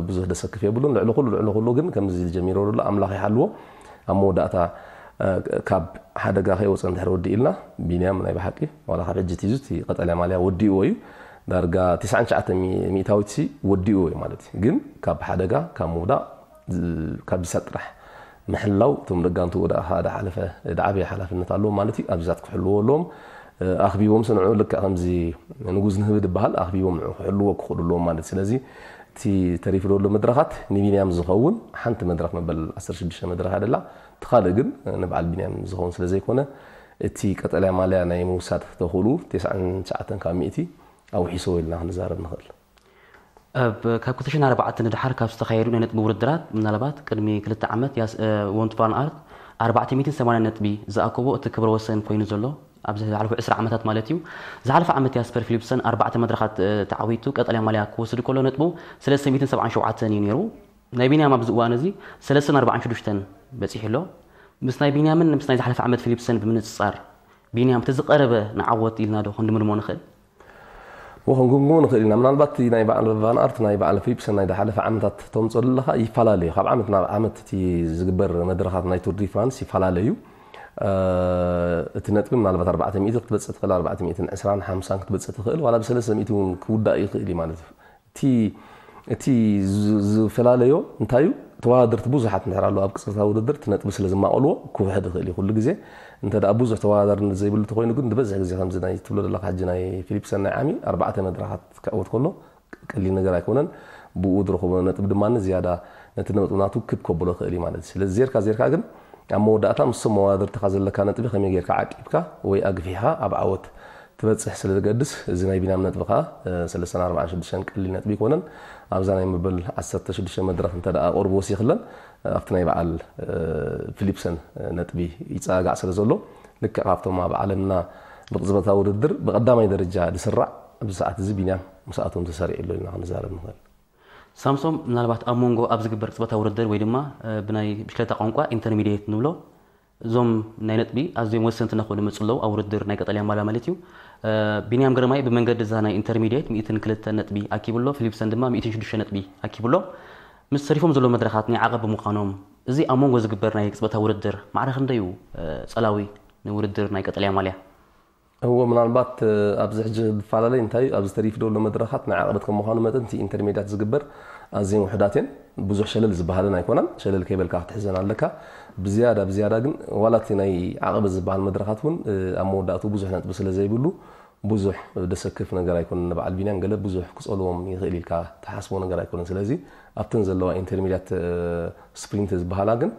ብዙሕ ደሰክፍ የብሉን። ልዕሊ ኩሉ ልዕሊ ኩሉ ግን ከምዚ ጀሚሮ ደሎ ኣምላኽ ይሓልዎ ኣብ መወዳእታ ካብ ሓደጋ ከይወፀ እንድሕር ወዲእልና ቢንያም ናይ ብሓቂ ዋላ ካብ ሕጂ ቲዙ እቲ ቀጠልያ ማልያ ወዲእዎ እዩ። ዳርጋ ትስዓን ትሽዓተን ሚእታዊት ሲ ወዲእዎ እዩ ማለት እዩ። ግን ካብ ሓደጋ ካብ ምውዳቕ ካብ ቢሳ ጥራሕ ምሕላው እቶም ደጋንቱ ወደ ሓደ ሓለፈ ደዓበየ ሓላፍነት ኣለዎም ማለት እዩ። ኣብዚታት ክሕልዎ ኣለዎም። ኣኽቢቦም ስንዑ ልክዕ ከምዚ ንጉዝ ንህቢ ዝበሃል ኣኽቢቦም ንዑ ክሕልዎ ክኽእሉ ኣለዎም ማለት እዩ። ስለዚ እቲ ተሪፉ ዘሎ መድረኻት ንቢንያም ዝኸውን ሓንቲ መድረኽ መበል ዓሰርተ ሽዱሽተ መድረኽ ኣደላ እቲ ካልእ ግን ንበዓል ቢንያም ዝኸውን ስለ ዘይኮነ እቲ ቀጠልያ ማልያ ናይ ምውሳድ ተኽእሉ ተስዓን ትሽዓተን ካብ ሚእቲ ኣውሒሶ ኢልና ክንዛረብ ንኽእል። ካብ ክልተ ሽሕን ኣርባዕተን ንድሓር ካብ ዝተኻየዱ ናይ ነጥቢ ውድድራት ምናልባት ቅድሚ ክልተ ዓመት ያስ ወንት ቫን ኣርት ኣርባዕተ ሚእትን ሰማንያን ነጥቢ ዝኣከቦ እቲ ክብረ ወሰን ኮይኑ ዘሎ ኣብዚ ዝሓለፉ ዕስራ ዓመታት ማለት እዩ። ዝሓለፈ ዓመት ያስፐር ፊሊፕሰን ኣርባዕተ መድረኻት ተዓዊቱ ቀጠልያ ማልያ ክወስድ ከሎ ነጥቡ ሰለስተ ሚእትን ሰብዓን ሸውዓተን እዩ ነይሩ። ናይ ቢንያም ኣብዚ እዋን እዚ ሰለስተን ኣርባዓን ሽዱሽተን በፂሑ ኣሎ። ምስ ናይ ቢንያምን ምስ ናይ ዝሓለፈ ዓመት ፊሊፕሰን ብምንፅፃር ቢንያም እቲ ዝቐረበ ንዓወት ኢልና ዶ ክንድምድሞ ንኽእል? ወ ክንግምግሞ ንኽእል ኢና። ምናልባት እቲ ናይ በዓል ቫን ኣርት ናይ በዓል ፊሊፕሰን ናይ ዝሓለፈ ዓመታት ተምፅኦ ዘለኻ ይፈላለዩ። ካብ ዓመት ናብ ዓመት እቲ ዝግበር መድረኻት ናይ ቱር ዲ ፍራንስ ይፈላለዩ። እቲ ነጥቢ ምናልባት ኣርባዕተ ሚእቲ ክትበፅእ ትኽእል፣ ኣርባዕተ ሚእትን ዕስራን ሓምሳን ክትበፅእ ትኽእል፣ ዋላ ብሰለስተ ሚእቲ እውን ክውዳእ ይኽእል እዩ ማለት እዩ። እቲ እቲ ዝ- ዝፈላለዮ እንታይ እዩ? ተወዳደርቲ ብዙሓት እንድሕር ኣለዉ ኣብ ቅጽበታዊ ውድድር እቲ ነጥቢ ስለ ዝማቐልዎ ክውሕድ ይኽእል እዩ። ኩሉ ግዜ እንተ ደኣ ብዙሕ ተወዳዳሪ ዘይብሉ እንተኾይኑ ግን ዝበዝሕ ግዜ ከምዚ ናይ ትብሎ ዘለኻ ሕጂ ናይ ፊሊፕሰን ናይ ዓሚ ኣርባዕተ መድረኻት ክዕወት ከሎ ቀሊል ነገር ኣይኮነን። ብኡ ዝረኽቦ ነጥቢ ድማ ዝያዳ ነቲ ነጥቢ ናቱ ክብ ከብሎ ይኽእል እዩ ማለት እዩ። ስለዚ ዜርካ ዜርካ ግን ኣብ መወዳእታ ምስቶም መወዳድርትኻ ዘለካ ነጥቢ ከመይ ጌርካ ዓቂብካ ወይ ኣግፊሕኻ ኣብ ዓወት ትበጽሕ ስለ ዝገድስ፣ እዚ ናይ ቢንያም ነጥቢ ከኣ ሰለስተን ኣርባዓን ሽዱሽተን ቀሊል ነጥቢ ኣይኮነን። ኣብዛ ናይ መበል ዓሰርተ ሽዱሽተ መድረኽ እንተ ደኣ ቁሩብ ወሲኽለን ኣብቲ ናይ በዓል ፊሊፕሰን ነጥቢ ይጸጋጋዕ ስለ ዘሎ፣ ልክዕ ካብቶም ኣብ ዓለምና ብቕጽበታዊ ውድድር ብቐዳማይ ደረጃ ዝስራዕ ኣብዚ ሰዓት እዚ ቢንያም ምስኣቶም ተሰሪዑ ኣሎ ኢልና ክንዛረብ ንኽእል። ሳምሶም፣ ምናልባት ኣብ መንጎ ኣብ ዝግበር ቅጽበታዊ ውድድር ወይ ድማ ብናይ ብሽክለታ ቋንቋ ኢንተርሚዲየት ንብሎ፣ እዞም ናይ ነጥቢ ኣዝዮም ወሰንቲ እናኾኑ ይመጹ ኣለዉ ኣብ ውድድር ናይ ቀጠልያ ማልያ ማለት እዩ። ቢንያም ግርማይ ብመንገዲ እዛ ናይ ኢንተርሚዲየት ሚእትን ክልተ ነጥቢ ኣኪቡ ኣሎ፣ ፊሊፕሰን ድማ ሚእትን ሽዱሽተ ነጥቢ ኣኪቡ ኣሎ። ምስ ተሪፎም ዘለዉ መድረኻት ናይ ዓቐብ ብምዃኖም፣ እዚ ኣብ መንጎ ዝግበር ናይ ቅጽበታዊ ውድድር ማዕረ ክንደይ እዩ ጸላዊ ንውድድር ናይ ቀጠልያ ማልያ? እወ፣ ምናልባት ኣብዚ ሕጂ ዝፈላለይ እንታይ እዩ፣ ኣብዚ ተሪፉ ዘሎ መድረኻት ናይ ዓቐበት ከም ምዃኑ መጠን እቲ ኢንተርሜድያት ዝግበር ኣዝየን ውሑዳት እየን። ብዙሕ ሸለል ዝበሃለን ኣይኮናን። ሸለል ከይበልካ ክትሕዘን ኣለካ። ብዝያዳ ብዝያዳ ግን ዋላ እቲ ናይ ዓቐበት ዝበሃል መድረኻት እውን ኣብ መወዳእትኡ ብዙሕ ነጥቢ ስለ ዘይብሉ ብዙሕ ደሰክፍ ነገር ኣይኮነን። ንበዓል ቢንያም ገለ ብዙሕ ክጸልዎም ይኽእል ኢልካ ትሓስቦ ነገር ኣይኮነን። ስለዚ ኣብተን ዘለዋ ኢንተርሜድያት ስፕሪንት ዝበሃላ ግን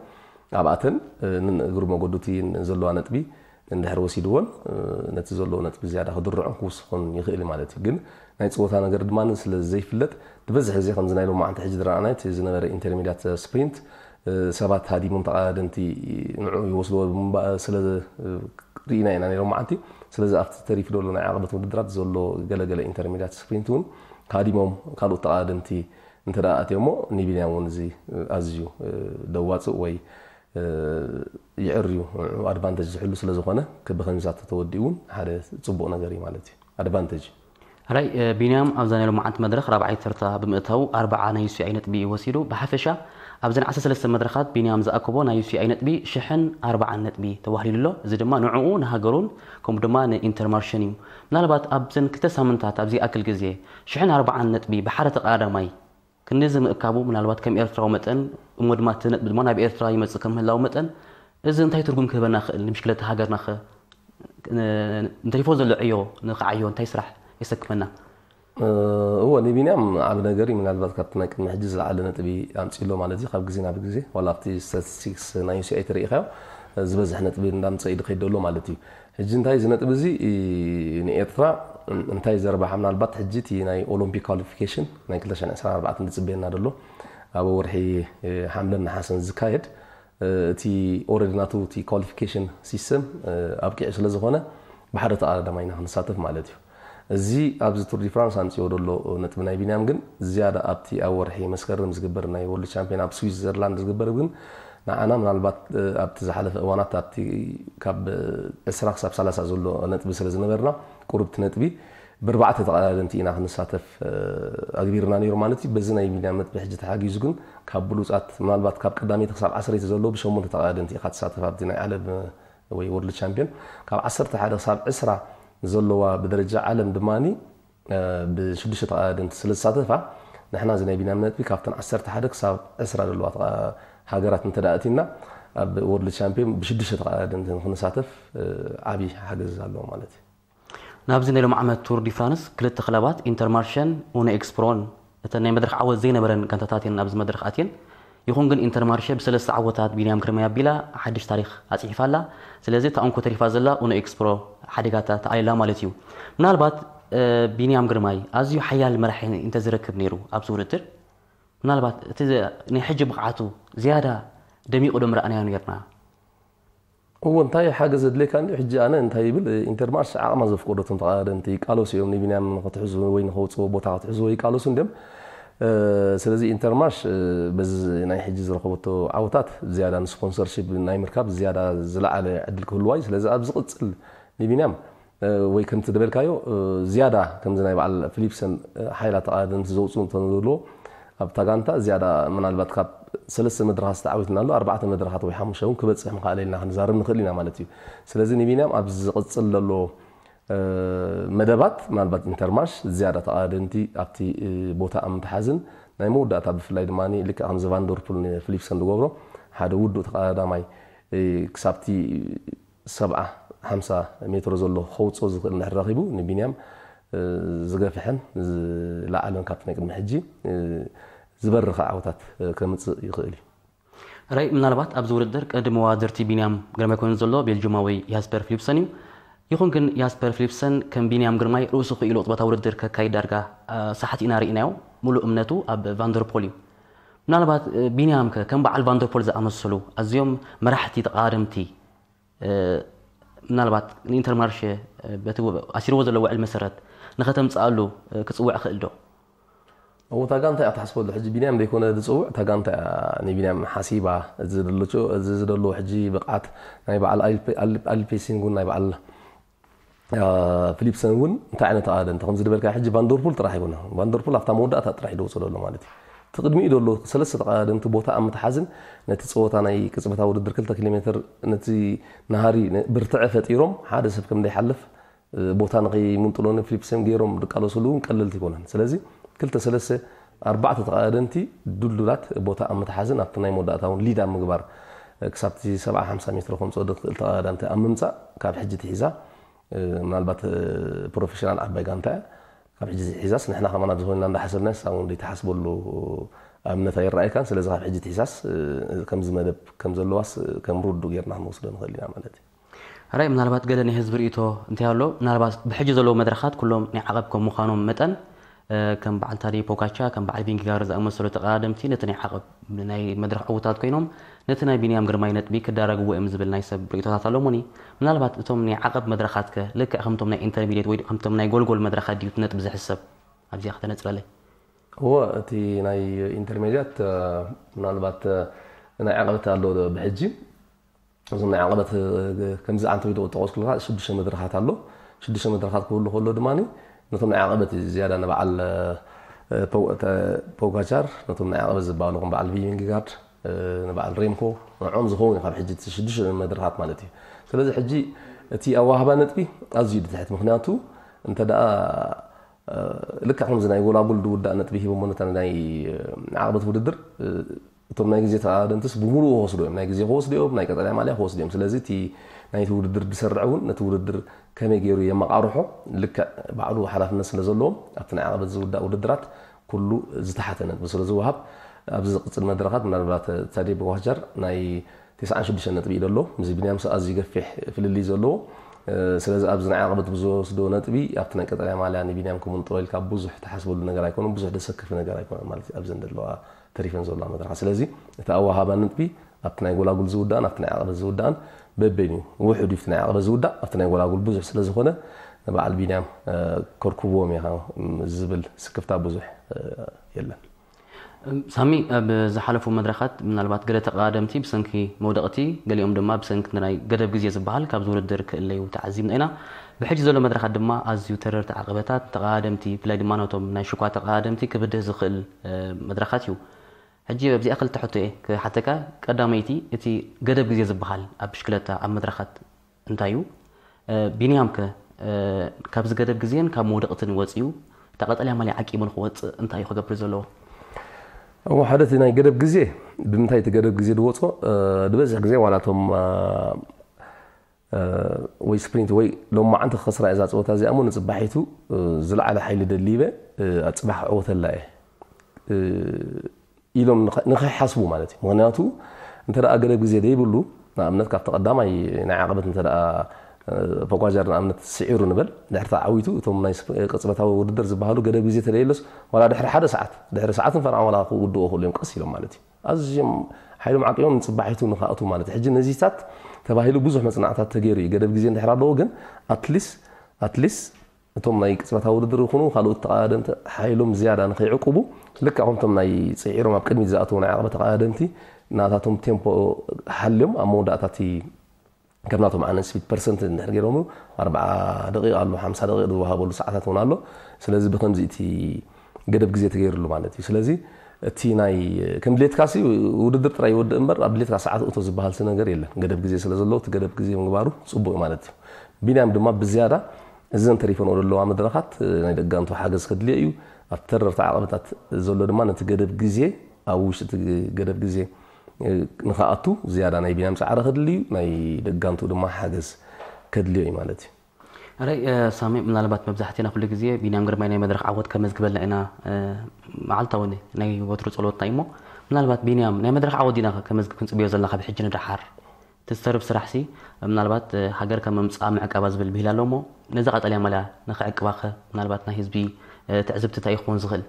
ኣብኣተን ንእግሪ መገዱ እቲ ዘለዋ ነጥቢ እንድሕር ወሲድዎን ነቲ ዘለዎ ነጥቢ ዝያዳ ክድርዖን ክውስኾን ይኽእል ማለት እዩ። ግን ናይ ፀወታ ነገር ድማ ስለ ዘይፍለጥ ዝበዝሕ ግዜ ከምዚ ናይ ሎማዓንቲ ሕጂ ዝረኣናዮ እቲ ዝነበረ ኢንተርሜድያት ስፕሪንት ሰባት ሃዲሞም ተቐዳደምቲ ንዑ ይወስድዎ ብምባ- ስለ ርኢና ኢና ናይ ሎማዓንቲ። ስለዚ ኣብቲ ተሪፉ ዘሎ ናይ ዓቐበት ውድድራት ዘሎ ገለገለ ኢንተርሜድያት ስፕሪንት እውን ሃዲሞም ካልኦት ተቐዳደምቲ እንተ ደኣ ኣትዮሞ ንቢንያም እውን እዚ ኣዝዩ ደዋፅእ ወይ ይዕርዩ ኣድቫንተጅ ዝሕሉ ስለ ዝኾነ ብኸምዚታት ተተወዲኡ እውን ሓደ ፅቡቕ ነገር እዩ ማለት እዩ። ኣድቫንተጅ እዩ። ሕራይ ቢንያም ኣብዛ ናይ ሎማዓንቲ መድረኽ ራብዓይ ተርታ ብምእታዉ ኣርብዓ ናይ ዩሲኣይ ነጥቢ እዩ ወሲዱ። ብሓፈሻ ኣብዘን ዓሰርተ ሰለስተ መድረኻት ቢንያም ዝኣከቦ ናይ ዩሲኣይ ነጥቢ ሽሕን ኣርብዓን ነጥቢ ተዋህሊሉ ኣሎ። እዚ ድማ ንዕኡ ንሃገሩን ከምኡ ድማ ንኢንተርማርሽን እዩ። ምናልባት ኣብዘን ክልተ ሳምንታት ኣብዚ ይኣክል ግዜ ሽሕን ኣርብዓን ነጥቢ ብሓደ ተቐዳዳማይ ክንድዚ ምእካቡ ምናልባት ከም ኤርትራዊ መጠን እሞ ድማ እቲ ነጥቢ ድማ ናብ ኤርትራ ይመጽእ ከም ምህላው መጠን እዚ እንታይ ትርጉም ክህበና ይኽእል ንብሽክለታ ሃገርና ኸ እንተሪፎ ዘሎ ዕዮ ንክዓዮ እንታይ ስራሕ የሰክመና? እወ፣ ንቢንያም ዓብ ነገር እዩ። ምናልባት ካብቲ ናይ ቅድሚ ሕጂ ዝለዓለ ነጥቢ ኣምፂሎ ማለት እዩ። ካብ ግዜ ናብ ግዜ ዋላ ኣብቲ ስታቲስቲክስ ናይ ዩሲኣይ ተሪኢኻዮ ዝበዝሕ ነጥቢ እንዳምፀ እዩ ድኸይድ ደሎ ማለት እዩ። ሕጂ እንታይ እዚ ነጥቢ እዚ ንኤርትራ እንታይ ዘርባሓ? ምናልባት ሕጂ እቲ ናይ ኦሎምፒክ ኳሊፊኬሽን ናይ ክልተ ሽሕን ዕስራን ኣርባዕተን ዝፅበየና ደሎ ኣብ ወርሒ ሓምለን ነሓሰን ዝካየድ እቲ ኦረዲ ናቱ እቲ ኳሊፊኬሽን ሲስተም ኣብቂዑ ስለ ዝኾነ ብሓደ ተቐዳዳማይ ኢና ክንሳተፍ ማለት እዩ። እዚ ኣብዚ ቱር ዲ ፍራንስ ኣምፅኦ ደሎ ነጥቢ ናይ ቢንያም ግን ዝያዳ ኣብቲ ኣብ ወርሒ መስከረም ዝግበር ናይ ወርልድ ቻምፒዮን ኣብ ስዊዘርላንድ ዝግበር ግን ንዓና ምናልባት ኣብቲ ዝሓለፈ እዋናት ኣብቲ ካብ ዕስራ ክሳብ ሰላሳ ዘሎ ነጥቢ ስለ ዝነበርና ቁርብቲ ነጥቢ ብርባዕተ ተቐዳደምቲ ኢና ክንሳተፍ ኣግቢርና ነይሩ ማለት እዩ። በዚ ናይ ቢንያም ነጥቢ ሕጂ ተሓጊዙ ግን ካብ ብሉፃት ምናልባት ካብ ቀዳመይቲ ክሳብ ዓሰርተ ዘለዉ ብሸሞንተ ተቐዳደምቲ ኢኻ ትሳተፍ ኣብዚ ናይ ዓለም ወይ ወርልድ ቻምፒዮን ካብ ዓሰርተ ሓደ ክሳብ ዕስራ ዘለዋ ብደረጃ ዓለም ድማ ብሽዱሽተ ተቐዳደምቲ ስለ ዝሳተፋ ንሕና እዚ ናይ ቢንያም ነጥቢ ካብተን ዓሰርተ ሓደ ክሳብ ዕስራ ዘለዋ ሃገራት እንተ ኣእቲና ኣብ ወርልድ ቻምፒዮን ብሽዱሽተ ተቐዳደምቲ ንክንሳተፍ ዓብዪ ሓገዝ ኣለዎ ማለት እዩ። ናብዚ ናይ ሎም ዓመት ቱር ዲ ፍራንስ ክልተ ክለባት ኢንተርማርሸን ኡኖ ኤክስፕሮን እተን ናይ መድረኽ ዓወት ዘይነበረን ጋንታታት እየን ናብዚ መድረኽ ኣትየን። ይኹን ግን ኢንተርማርሸ ብሰለስተ ዓወታት ቢንያም ግርማይ ኣቢላ ሓድሽ ታሪኽ ኣፅሒፋ ኣላ። ስለዚ እታ እንኮ ተሪፋ ዘላ ኡኖ ኤክስፕሮ ሓዲጋታ ተኣሊላ ማለት እዩ። ምናልባት ቢንያም ግርማይ ኣዝዩ ሓያል መራሒ እንተዝረክብ ነይሩ ኣብዚ ውድድር ምናልባት እቲ ናይ ሕጂ ብቕዓቱ ዝያዳ ደሚቑ ዶ ምረኣናዮ ነርና? እዎ እንታይ ሓገዝ ዘድልየካ እንዲ ሕጂ ኣነ እንታይ ይብል ኢንተርማርሽ ዓቕማ ዘፍቀዶ እቶም ተቐዳደምቲ ይቃለሱ እዮም ንቢንያም ንክትሕዙ ወይ ንከውፅዎ ቦታ ክትሕዝዎ ይቃለሱ እንዲም። ስለዚ ኢንተርማርሽ በዚ ናይ ሕጂ ዝረኸበቶ ዓወታት ዝያዳ ንስፖንሰርሽፕ ናይ ምርካብ ዝያዳ ዝለዓለ ዕድል ክህልዋ እዩ። ስለዚ ኣብ ዝቕፅል ንቢንያም ወይ ከምቲ ዝበልካዮ ዝያዳ ከምዚ ናይ በዓል ፊሊፕሰን ሓይላት ተቐዳደምቲ ዘውፅኡ እንተዝህልዎ ኣብታ ጋንታ ዝያዳ ምናልባት ካብ ሰለስተ መድረኻት ተዓዊትና ኣሎ ኣርባዕተ መድረኻት ወይ ሓሙሽተ እውን ክበፅሕ ምኽኣለ ኢልና ክንዛረብ ንኽእል ኢና ማለት እዩ። ስለዚ ንቢንያም ኣብ ዝቕፅል ዘሎ መደባት ምናልባት ኢንተርማሽ ዝያዳ ተቐዳደምቲ ኣብቲ ቦታ ኣብ ምትሓዝን ናይ መወዳእታ ብፍላይ ድማ ልክዕ ከምዚ ቫንደርፑል ንፊሊፕሰን ዝገብሮ ሓደ ውዱእ ተቐዳዳማይ ክሳብቲ ሰብዓ ሓምሳ ሜትሮ ዘሎ ከውፅኦ ዝኽእል እንድሕር ረኺቡ ንቢንያም ዝገፍሐን ዝለዓለን ካብቲ ናይ ቅድሚ ሕጂ ዝበርኸ ዓወታት ከምፅእ ይኽእል እዩ። ራይ ምናልባት ኣብዚ ውድድር ቀንዲ መዋድርቲ ቢንያም ግርማይ ኮይኑ ዘሎ ቤልጁማዊ ያስፐር ፊሊፕሰን እዩ። ይኹን ግን ያስፐር ፊሊፕሰን ከም ቢንያም ግርማይ ርእሱ ክኢሉ ቅጽበታዊ ውድድር ከካይድ ዳርጋ ሳሕቲ ኢና ርኢናዮ። ሙሉእ እምነቱ ኣብ ቫንደርፖል እዩ። ምናልባት ቢንያም ከ ከም በዓል ቫንደርፖል ዝኣመሰሉ ኣዝዮም መራሕቲ ተቓደምቲ ምናልባት ንኢንተርማርሸ በቲ ኣሲርዎ ዘሎ ውዕል መሰረት ንኸተምፅኣሉ ክፅውዕ ክእል ዶ? እታ ጋንታ እያ ትሓስበሉ ሕጂ ቢንያም ዘይኮነ ዝፅውዕ እታ ጋንታ እያ ንቢንያም ሓሲባ እዚ ዝደለዎ ሕጂ ብቕዓት ናይ በዓል ኣልፔሲን እውን ናይ በዓል ፊሊፕሰን እውን እንታይ ዓይነት ተቓደምቲ ከምዚ ዝበልካ ሕጂ ቫንደርፑል ጥራሕ ይኮነ ቫንደርፑል ኣብታ መወዳእታ ጥራሕ ይደውፅሎ ኣሎ ማለት እዩ። እቲ ቅድሚኡ ዘሎ ሰለስተ ተቓደምቲ ቦታ ኣብ ምትሓዝን ነቲ ፀወታ ናይ ቅፅበታ ውድድር ክልተ ኪሎ ሜትር ነቲ ናሃሪ ብርትዐ ፈጢሮም ሓደ ሰብ ከም ዘይሓልፍ ቦታ ንኸይምንጥሎ ንፊሊፕሰን ገይሮም ዝቃለስሉ እውን ቀለልቲ ይኮነን። ስለዚ ክልተ ሰለስተ ኣርባዕተ ተቓደምቲ ድልዱላት ቦታ ኣብ ምትሓዝን ኣብቲ ናይ መወዳእታ እውን ሊድ ኣብ ምግባር ክሳብቲ ሰብዓ ሓምሳ ሜትሮ ከምፅኦ ዝኽእል ተቓዳምቲ ኣብ ምምፃእ ካብ ሕጂ ትሒዛ ምናልባት ፕሮፌሽናል ዓባይ ጋንታ እያ። ካብ ሕጂ ሒዛስ ንሕና ከማና ዝኾንና እንዳሓሰብና ንሳ እውን ዘይተሓስበሉ ኣብነት ኣይረኣየካን። ስለዚ ካብ ሕጂ ትሒዛስ ከምዚ መደብ ከም ዘለዋስ ከም ርዱእ ጌርና ክንወስዶ ንኽእል ኢና ማለት እዩ። ራይ ምናልባት ገለ ናይ ህዝቢ ርእቶ እንታይ ኣሎ ምናልባት ብሕጂ ዘለዉ መድረኻት ኩሎም ናይ ዓቐብ ከም ምዃኖም መጠን ከም በዓል ታደይ ፖጋቻ ከም በዓል ቪንጊጋር ዝኣመሰሉ ተቐዳደምቲ ነቲ ናይ ዓቐብ ናይ መድረኽ ዕዉታት ኮይኖም ነቲ ናይ ቢንያም ግርማይ ነጥቢ ክዳረግዎ እዮም ዝብል ናይ ሰብ ርእቶታት ኣሎ እሞኒ ምናልባት እቶም ናይ ዓቐብ መድረኻት ከ ልክዕ ከምቶም ናይ ኢንተርሚድየት ወይ ከምቶም ናይ ጎልጎል መድረኻት ድዩ እቲ ነጥቢ ዝሕሰብ ኣብዚኣ ከተነፅረለይ? እዎ እቲ ናይ ኢንተርሜድያት ምናልባት ናይ ዓቐበት ኣሎ ብሕጂ እዞም ናይ ዓቐበት ከምዚ ዓንተ ዶ ጠቐስኩልካ ሽዱሽተ መድረኻት ኣሎ። ሽዱሽተ መድረኻት ክህሉ ከሎ ድማ ነቶም ናይ ዓቐበት እዩ ዝያዳ ንበዓል ፖጋቻር ነቶም ናይ ዓቐበት ዝበሃሉ ከም በዓል ቪንጌጋርድ ንበዓል ሬምኮ ንዕኦም ዝኸውን እዩ ካብ ሕጂ እቲ ሽዱሽተ መድረኻት ማለት እዩ። ስለዚ ሕጂ እቲ ኣዋህባ ነጥቢ ኣዝዩ ድትሕት ምክንያቱ እንተ ደኣ ልክዕ ከምዚ ናይ ጎላጉል ድውዳእ ነጥቢ ሂቦሞ ነታ ናይ ዓቕበት ውድድር እቶም ናይ ግዜ ተቐዳደምትስ ብምሉኡ ክወስዱ እዮም። ናይ ግዜ ክወስዱ እዮም፣ ናይ ቀጠልያ ማልያ ክወስዱ እዮም። ስለዚ እቲ ናይቲ ውድድር ዝሰርዕ እውን ነቲ ውድድር ከመይ ገይሩ የመቓርሖ፣ ልክዕ ባዕሉ ሓላፍነት ስለ ዘለዎም ኣብቲ ናይ ዓቐበት ዝውዳእ ውድድራት ኩሉ ዝተሓተ ነጥቢ ስለ ዝወሃብ ኣብዚ ዝቕጽል መድረኻት ምናልባት ታዴ ቦጋቻር ናይ ተስዓን ሽዱሽተን ነጥቢ እዩ ዘሎ። ምስ ቢንያም ኣዝዩ ገፊሕ ፍልልይ ዘለዎ። ስለዚ ኣብዚ ናይ ዓቐበት ብዝወስዶ ነጥቢ ኣብቲ ናይ ቀጠልያ ማልያ ንቢንያም ክምንጥሎ ኢልካ ብዙሕ ትሓስበሉ ነገር ኣይኮነን፣ ብዙሕ ደሰክፍ ነገር ኣይኮነን ማለት እዩ ኣብዘን ዘለዋ ተሪፈን ዘለዋ መድረኻት። ስለዚ እቲ ኣወሃባ ነጥቢ ኣብቲ ናይ ጎላጉል ዝውዳእን ኣብቲ ናይ ዓቐበት ዝውዳእን በበይኑ ውሑድ እዩ። ኣብቲ ናይ ዓቐበት ዝውዳእ ኣብቲ ናይ ጎላጉል ብዙሕ ስለ ዝኾነ ንበዓል ቢንያም ከርኩብዎም ኢኻ ዝብል ስክፍታ ብዙሕ የለን። ሳሚ፣ ኣብ ዝሓለፉ መድረኻት ምናልባት ገለ ተቐዳደምቲ ብሰንኪ መውደቕቲ፣ ገሊኦም ድማ ብሰንኪ ናይ ገደብ ግዜ ዝበሃል ካብዚ ውድድር ክእለዩ ተዓዚብና ኢና። ብሕጂ ዘሎ መድረኻት ድማ ኣዝዩ ተረርቲ ዓቐበታት ተቐዳደምቲ፣ ብፍላይ ድማ ነቶም ናይ ሽኳ ተቐዳደምቲ ክብድህ ዝኽእል መድረኻት እዩ። ሕጂ ኣብዚኣ ክልተ ሕቶ እየ ክሓተካ። ቀዳመይቲ፣ እቲ ገደብ ግዜ ዝበሃል ኣብ ብሽክለታ ኣብ መድረኻት እንታይ እዩ? ቢንያም ከ ካብዚ ገደብ ግዜን ካብ መውደቕትን ወፂኡ እታ ቀጠልያ ማልያ ዓቂቡ ንክወፅእ እንታይ እዩ ክገብር ዘለዎ? እሞ ሓደ እቲ ናይ ገደብ ግዜ ብምንታይ እቲ ገደብ ግዜ ዝወፆ ዝበዝሕ ግዜ ዋላ እቶም ወይ ስፕሪንት ወይ ሎማዓንቲ ክኸስራ እዛ ፀወታ እዚኣ እሞ ንፅባሒቱ ዝለዓለ ሓይሊ ደሊበ ኣብ ፅባሕ ክዕወተላ እየ ኢሎም ንኸይሓስቡ ማለት እዩ። ምክንያቱ እንተ ደኣ ገደብ ግዜ ዘይብሉ ንኣብነት ካብቲ ቀዳማይ ናይ ዓቐበት እንተ ደኣ ፖጋጃር ንኣብነት ስዒሩ ንበል ድሕሪ ተዓዊቱ እቶም ናይ ቅፅበታዊ ውድድር ዝበሃሉ ገደብ ግዜ ተለየለስ ዋላ ድሕሪ ሓደ ሰዓት ድሕሪ ሰዓትን ፈርዓን ዋላ ክውድኦ ክእሉ እዮም ቀስ ኢሎም ማለት እዩ። ኣዝዮም ሓይሎም ዓቂቦም ንፅባሒቱ ንክኣቱ ማለት እዩ። ሕጂ ነዚታት ተባሂሉ ብዙሕ መፅናዕታት ተገይሩ እዩ። ገደብ ግዜ እንድሕር ኣለዎ ግን ኣትሊስ ኣትሊስ እቶም ናይ ቅፅበታዊ ውድድር ይኹኑ ካልኦት ተቐዳደምቲ ሓይሎም ዝያዳ ንኸይዕቁቡ ልክዕ ከምቶም ናይ ፅዒሮም ኣብ ቅድሚት ዝኣተዉ ናይ ዓቐበት ተቐዳደምቲ ናታቶም ቴምፖ ሓልዮም ኣብ መወዳእታ እቲ ከም ናቶም ዓይነት ስፒድ ፐርሰንት እንድሕር ገይሮም ኣርብዓ ደቂቕ ኣሎ ሓምሳ ደቂቕ ዝወሃበሉ ሰዓታት እውን ኣሎ። ስለዚ ብከምዚ እቲ ገደብ ግዜ ተገይርሉ ማለት እዩ። ስለዚ እቲ ናይ ከም ድሌትካ ሲ ውድድር ጥራይ ይወድእ እምበር ኣብ ድሌትካ ሰዓት እቶ ዝበሃል ሲ ነገር የለን። ገደብ ግዜ ስለ ዘለዎ እቲ ገደብ ግዜ ምግባሩ ፅቡቅ ማለት እዩ። ቢንያም ድማ ብዝያዳ እዘን ተሪፈንኦ ዘለዋ መድረኻት ናይ ደጋንቱ ሓገዝ ከድልዮ እዩ። ኣብ ተረርቲ ዓቐበታት ዘሎ ድማ ነቲ ገደብ ግዜ ኣብ ውሽጢ እቲ ገደብ ግዜ ንክኣቱ ዝያዳ ናይ ቢንያም ፃዕሪ ከድሊ እዩ። ናይ ደጋንቱ ድማ ሓገዝ ከድልዮ እዩ ማለት እዩ። ራይ ሳሚ፣ ምናልባት መብዛሕትና ኩሉ ግዜ ቢንያም ግርማይ ናይ መድረኽ ዓወት ከመዝግበልና ኢና መዓልታዊ ናይ ወትሩ ጸሎትና እዩ እሞ፣ ምናልባት ቢንያም ናይ መድረኽ ዓወት ዲና ከመዝግብ ክንጽብዮ ዘለና ካብ ሕጂ ንደሓር? እቲ ዝተርፍ ስራሕ ሲ ምናልባት ሃገር ከም ምምጻእ ምዕቃባ ዝብል ብሂል ኣሎ እሞ፣ ነዛ ቀጠልያ ማልያ ንኽዕቅባ ከ ምናልባት ናይ ህዝቢ ትዕዝብቲ እንታይ እዩ ክኸውን ዝኽእል?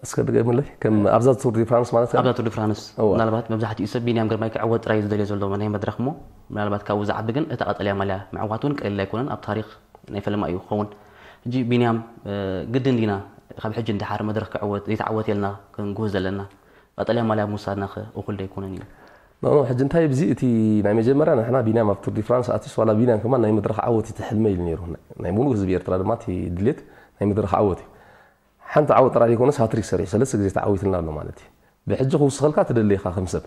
እስከ ድገምለይ ከም ኣብዛ ቱር ዲ ፍራንስ ማለት ኣብዛ ቱር ዲ ፍራንስ ምናልባት መብዛሕትኡ ሰብ ቢንያም ግርማይ ክዕወት ጥራይ ዝደልዮ ዘሎ ናይ መድረኽ እሞ ምናልባት ካብኡ ዝዓቢ ግን እታ ቀጠልያ ማልያ ምዕዋት እውን ቀሊል ኣይኮነን ኣብ ታሪኽ ናይ ፈለማ እዩ ክኸውን። ሕጂ ቢንያም ግድን ዲና ካብ ሕጂ ንደሓር መድረኽ ክዕወት ዘይተዓወት የልና ክንጉህ ዘለና ቀጠልያ ማልያ ምውሳድና ከ እኹል ዶ ኣይኮነን እዩ? ኖ ሕጂ እንታይ ብዚ እቲ ናይ መጀመርያ ንሕና ቢንያም ኣብ ቱር ዲ ፍራንስ ኣቲስ ዋላ ቢንያም ከማን ናይ መድረኽ ዓወት እቲ ሕልመ ኢሉ ነይሩ ናይ ሙሉእ ህዝቢ ኤርትራ ድማ እቲ ድሌት ናይ መድረኽ ዓወት እዩ። ሓንቲ ዓወት ጥራይ ዘይኮነስ ሃትሪክ ሰሪሑ ሰለስተ ግዜ ተዓዊትልና ኣሎ ማለት እዩ። ብሕጂ ክውስኸልካ ትደሊ ኢኻ ከም ሰብ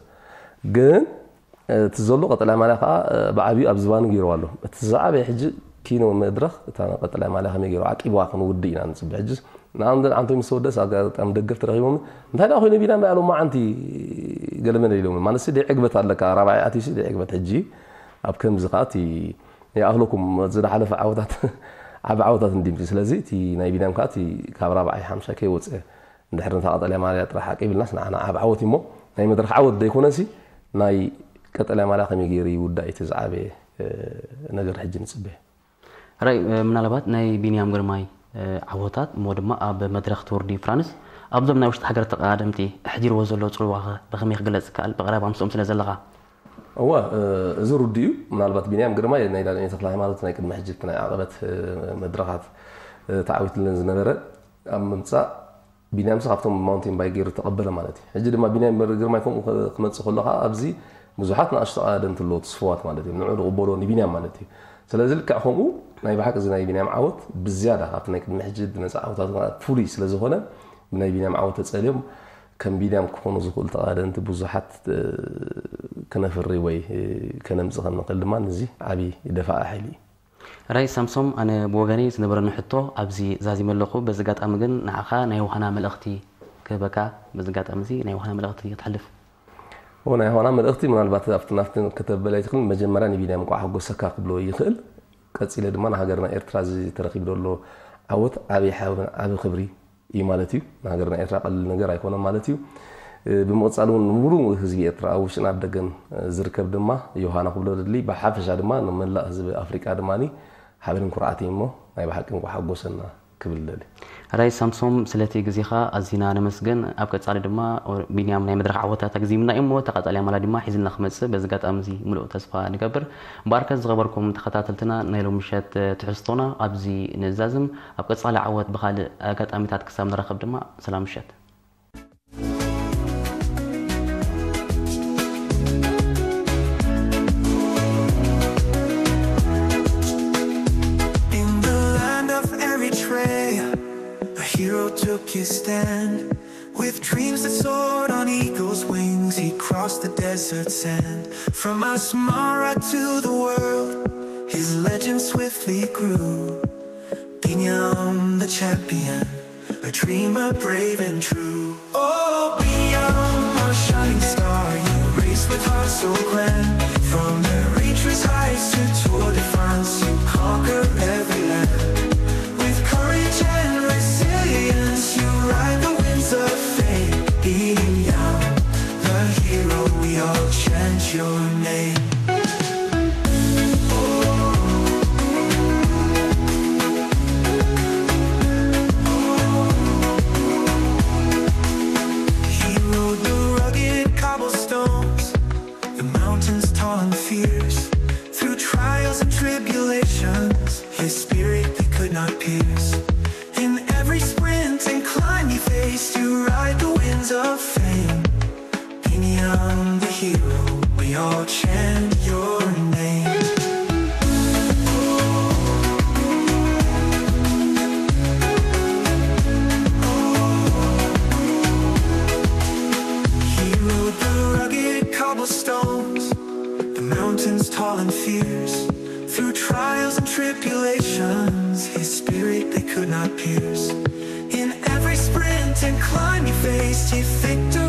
ግን እቲ ዘሎ ቀጠልያ ማልያ ከዓ ብዓብዩ ኣብ ዝባኑ ገይርዋ ኣሎ። እቲ ዝዓበየ ሕጂ ኪኖ መድረኽ እታ ቀጠልያ ማልያ ከመይ ገይሩ ዓቂብዋ ክንውድእ ኢና ንፅበ። ሕጂ ንኣብነት ዓንቶይ ምስ ተወደስ ኣጋጣሚ ደገፍቲ ረኺቦም እንታይ ደኣ ኮይኑ ቢና እምበያ ሎማዓንቲ ገለመለ ኢሎም ማለት ደይ ዕግበት ኣለካ ራብዓይ ኣትዩሲ ደይ ዕግበት ሕጂ ኣብ ከምዚ ከዓ እቲ ይኣኽለኩም ዝሓለፈ ዓወታት ዓቢ ዓወታት እንዲምቲ ስለዚ እቲ ናይ ቢንያም ከዓ እቲ ካብ ራብዓይ ሓምሻይ ከይወፀ እንድሕር ነታ ቀጠልያ ማልያ ጥራሕ ዓቂብልናስ ንዓና ዓብ ዓወት እሞ ናይ መድረኽ ዓወት ዘይኮነሲ ናይ ቀጠልያ ማልያ ከመይ ገይሩ ይውዳእ እቲ ዝዓበየ ነገር ሕጂ ንፅበ። ራይ ምናልባት ናይ ቢንያም ግርማይ ዓወታት እሞ ድማ ኣብ መድረኽ ቱር ዲ ፍራንስ ኣብዞም ናይ ውሽጢ ሃገር ተቐዳደምቲ ኣሕዲርዎ ዘሎ ፅልዋ ኸ ብኸመይ ክግለፅ ይከኣል? ብቐረባ ምስኦም ስለ ዘለኻ። እወ እዚ ርዱእ እዩ። ምናልባት ቢንያም ግርማይ ናይ ዳንኤል ተክለሃይማኖት ናይ ቅድሚ ሕጂ እቲ ናይ ዓቐበት መድረኻት ተዓዊትለን ዝነበረ ኣብ ምምፃእ ቢንያም ስ ካብቶም ማውንቴን ባይክ ገይሩ ተቐበለ ማለት እዩ። ሕጂ ድማ ቢንያም ግርማይ ከምኡ ክመፅእ ከሎ ከዓ ኣብዚ ብዙሓት ንኣሽቱ ኣደምቲ ኣለዎ ትስፍዋት ማለት እዩ። ንዑ ዝቕበሎ ንቢንያም ማለት እዩ። ስለዚ ልክዕ ከምኡ ናይ ብሓቂ እዚ ናይ ቢንያም ዓወት ብዝያዳ ካብቲ ናይ ቅድሚ ሕጂ ዝመፅእ ዓወታት ፍሉይ ስለ ዝኾነ ብናይ ቢንያም ዓወት ተፀልዮም ከም ቢንያም ክኾኑ ዝኽእሉ ተቐዳደምቲ ብዙሓት ክነፍሪ ወይ ከነምፅእ ከም ንኽእል ድማ እዚ ዓብዪ ደፋኢ ሓይሊ እዩ። ራይ ሳምሶም፣ ኣነ ብወገነይ ዝነበረኒ ሕቶ ኣብዚ ዛዚመ ኣለኹ። በዚ ኣጋጣሚ ግን ንዓኻ ናይ ውሃና መልእኽቲ ክህበካ፣ በዚ ኣጋጣሚ እዚ ናይ ውሃና መልእኽቲ ክተሕልፍ እሞ ናይ ዮሃና መልእኽቲ ምናልባት ኣብቲ ናፍቲ ከተበለ ኣይትኽእልን። መጀመርያ ንቢንያም እንቋዕ ሓጎሰካ ክብሎ ይኽእል። ቀጺለ ድማ ንሃገርና ኤርትራ እዚ ተረኺቡ ዘሎ ዓወት ዓቢ ሓበን ዓቢ ክብሪ እዩ ማለት እዩ። ንሃገርና ኤርትራ ቀሊል ነገር ኣይኮነን ማለት እዩ። እ፣ ብምቕጻል እውን ንሙሉእ ህዝቢ ኤርትራ ኣብ ውሽጥን ኣብ ደገን፣ እ፣ ዝርከብ ድማ ዮሃና ክብሎ ደሊ። ብሓፈሻ ድማ ንመላእ ህዝቢ ኣፍሪቃ ድማ ሓበንን ኩርዓትን እዩ እሞ ናይ ብሓቂ እንቋዕ ሓጎሰና ክብል ደሊ። ራይ ሳምሶም፣ ስለቲ ግዜኻ ኣዚና ነመስግን። ኣብ ቀጻሊ ድማ ቢንያም ናይ መድረኽ ዓወታት ኣግዚምና እዩ እሞ፣ ተቐጻሊ ኣማላ ድማ ሒዝልና ክመጽእ በዚ ኣጋጣሚ እዚ ምሉእ ተስፋ ንገብር። እምበኣርከ ዝኸበርኩም ተኸታተልትና፣ ናይ ሎም ምሸት ትሕዝቶና ኣብዚ ንዛዝም። ኣብ ቀጻሊ ዓወት ብኻልእ ኣጋጣሚታት ክሳብ ንራኸብ ድማ ሰላም ምሸት። In the land of Eritrea, a hero took his stand. With dreams that soared on eagle's wings, he crossed the desert sand. From Asmara to the world, his legend swiftly grew. Binyam the champion, a dreamer brave and true. Oh, Binyam, our shining star, you race with heart so grand. From Eritrea's heights to Tour de France, you conquer every land. With courage and resilience, you ride the winds of fame. Binyam, the hero, we all chant your name. He rode the rugged cobblestones, the mountains tall and fierce. Through trials and tribulations, his spirit they could not pierce. In every sprint and climb he faced, you ride the winds of fame. Binyam the hero, we all chant your name. He rode the rugged cobblestones, the mountains tall and fierce. Through trials and tribulations, his spirit they could not pierce. In every sprint and climb he faced, he victor